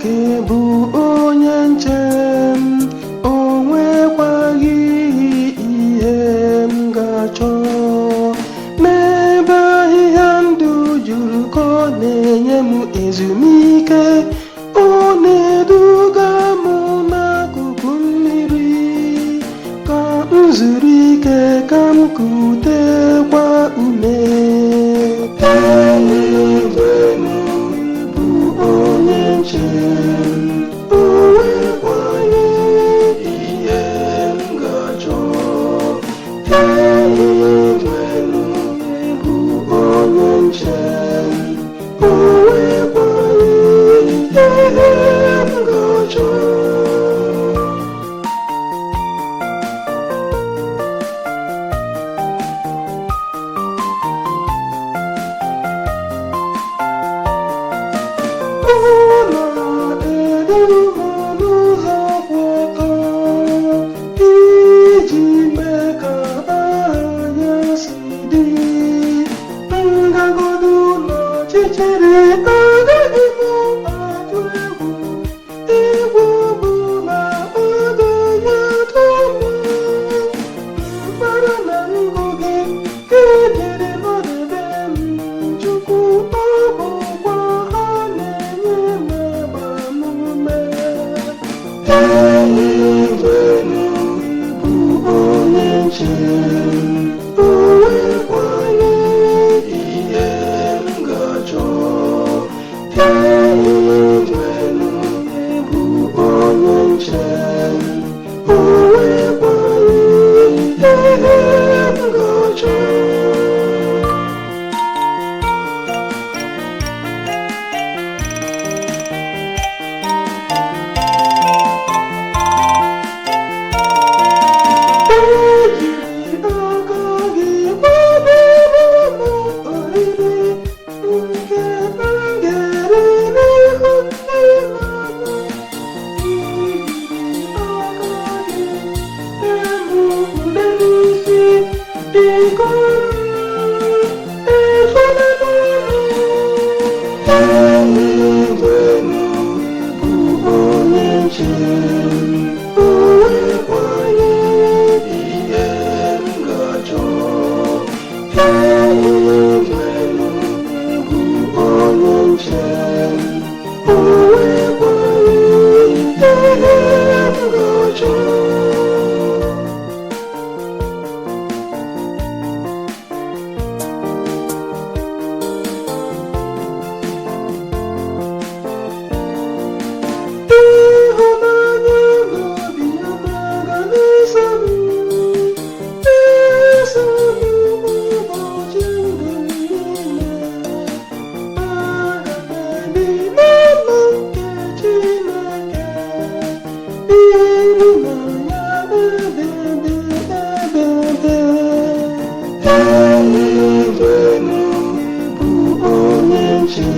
Chineke bụ onye nche m, o nwekwaghị ihe m ga-achọ. N'ebe ahịhịa ndụ juru ka ọ na-enye m ezumike, ọ na-eduga m n'akụkụ mmiri ka m zuru ike, ka m kutekwa ume. Eluigwe bụ onye nche m, o nwekwaghị ihe m ga-achọ. Eluigwe bụ onye nche m, o nwekwaghị ihe m ga-achọ. Ọ na-edu m n'ụzọ kwụ ọtọ iji mee ka aha ya si dị. Ngagodu n'ọchịchịrị, agaghị m atụ egwu, egwu ọbụla agaghị atụ m. Mkpara na ngụ gị ka ejiri nọdebe m, Chukwu, ọ bụkwa ha na-enye m agbamume. Eluigwe bụ onye nche m, o nwekwaghị ihe m ga-achọ. Eluigwe bụ onye nche m, o nwekwaghị ihe m ga-achọ. Ejiri aka gị kwadebe m oriri nke m ga-eri n'ihu ndị n'anya. Ijiri aka gị tee m ude n'isi, iko m ejula n'ọnụ. Eluigwe bụ onye nche m, o nwekwaghị ihe m ga-achọ. Eluigwe bụ onye nche m, o nwekwaghị ihe m ga-achọ. Ịhụnanya na obiọma ga na-eso m, na-eso m ụbọchị ndụ m niile. Aga m ebi n'ụlọ nke Chineke, biri na ya ebebe ebebe. Eluigwe bụ onye nche.